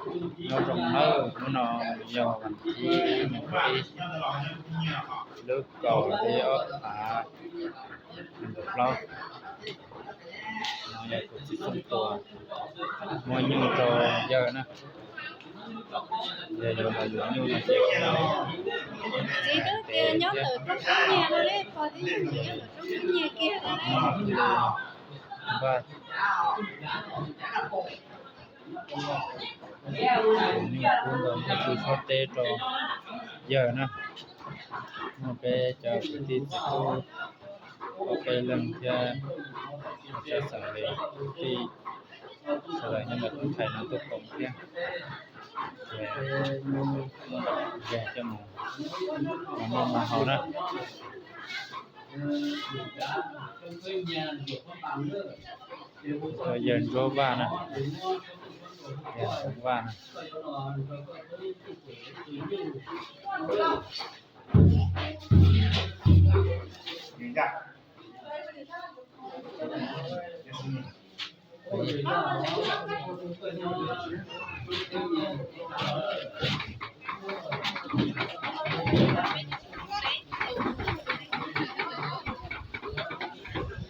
Nyob zoo nawb, hnub no yog vas thib ib, lub kaum hli ob phav nees nkaum plaub, no yog kuv txiv Xyooj Tuam muab nyuj rau yawg na. Yog yuav los yuav nyuj no ces txiv twb tias nyob ntawm roob Khub Nyias no li, pog twb nyob ntawm roob Khub Nyias kiag no li. Npaj nyuj kub nto ntuj tw suab teb rau yawg na. Muaj peb cov kwv tij txiv tub ob peb leeg thiab cov xeem li kwv tij sawv daws nyob ntawm roob Khub Nyias no tuaj koom thiab. Ces yog coj mus mus noj mus haus na. Yawg Ntsuab Vaj na, yawg Ntsuab Vaj na.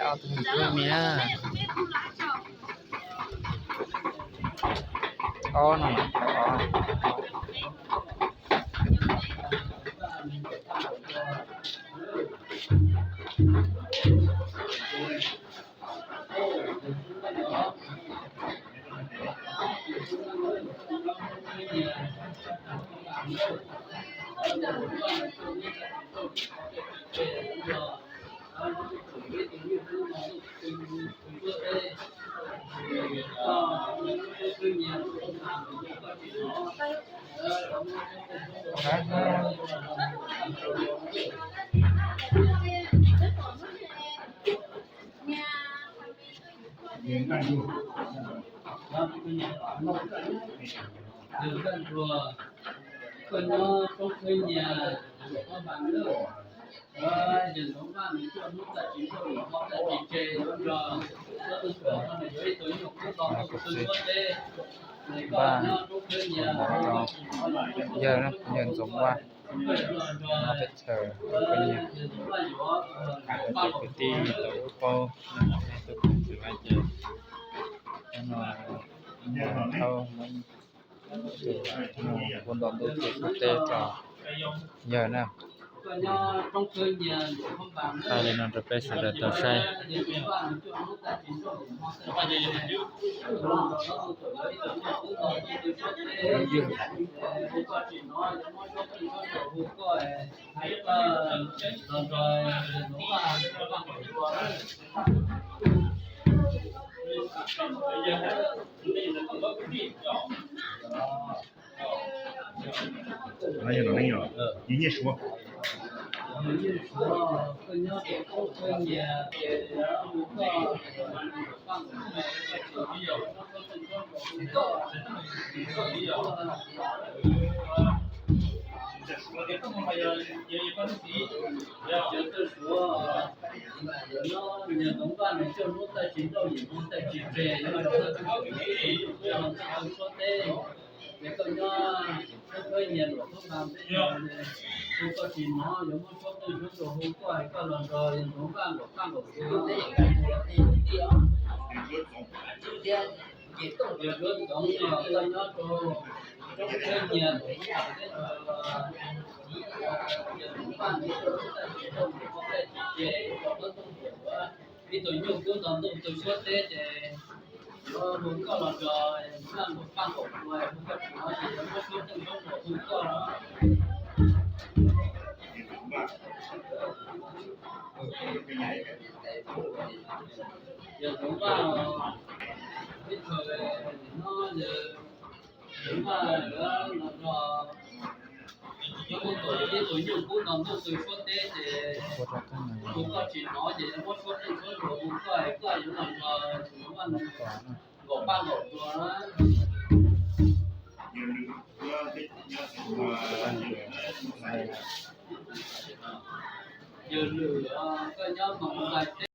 Ob tug me tub me na. Ob no mas ob. Koj nyob roob Khub Nyias, yawg Ntxoov Vaj nws tuaj hnub txaj tsis nrauj, hnub txaj tsis tseg, yuav nrog koj tuaj xyuas no nws yuav ib tug nyuj kub nto ntuj tw suab teb. Npaj roob Khub Nyias, yawg, yawg Ntxoov Vaj, no teb chaws Khub Nyias, cov kwv tij tau ub paub, tuaj koom txiv Vaj ces no thauj muab nyuj kub nto ntuj tw suab teb rau yawg na. Thaij li no rau peb sawv daws tau saib. Yog no ne, yog, yog nyiaj suav. Yawg Ntxoov Vaj nws coj hnub txaj tsis nrauj, yim hnub txaj tsis tseg, yuav nrog koj tus kwv tij tuaj mus txaj suab teb. Ces koj nyob roob Khub Nyias luam khaub npas teb, hu koj tsis hnov, yuav muab suab qeej suab nruas hu koj, koj los nrog Yawg Ntxoov Vaj nkaum qaj nkaum kua. Yawg Ntxoov Vaj, koj nyob rau roob Khub Nyias luam khaub npas teb, Yawg Ntxoov Vaj nws coj hnub txaj tsis nrauj, yim hnub txaj tsis tseg, rau koj tuaj mus ua ib tug nyuj kub nto ntuj tw suab teb ces yuav hu koj los nrog Yawg Ntxoov Vaj nkaum qaj nkaum kua, hu koj tsis hnov ces yuav muab suab qeej suab nruas hu koj. Yawg Ntxoov Vaj, ib tug no, Yawg Ntxoov Vaj yuav los nrog koj tuaj mus ua ib tug nyuj kub nto ntuj tw suab teb ces hu koj tsis hnov ces yuav muab suab qeej suab nruas hu koj, koj yuav los nrog Yawg Ntxoov Vaj nkaum qaj nkaum kua. Yawg Lwm, koj nyob Moos Nplais teb.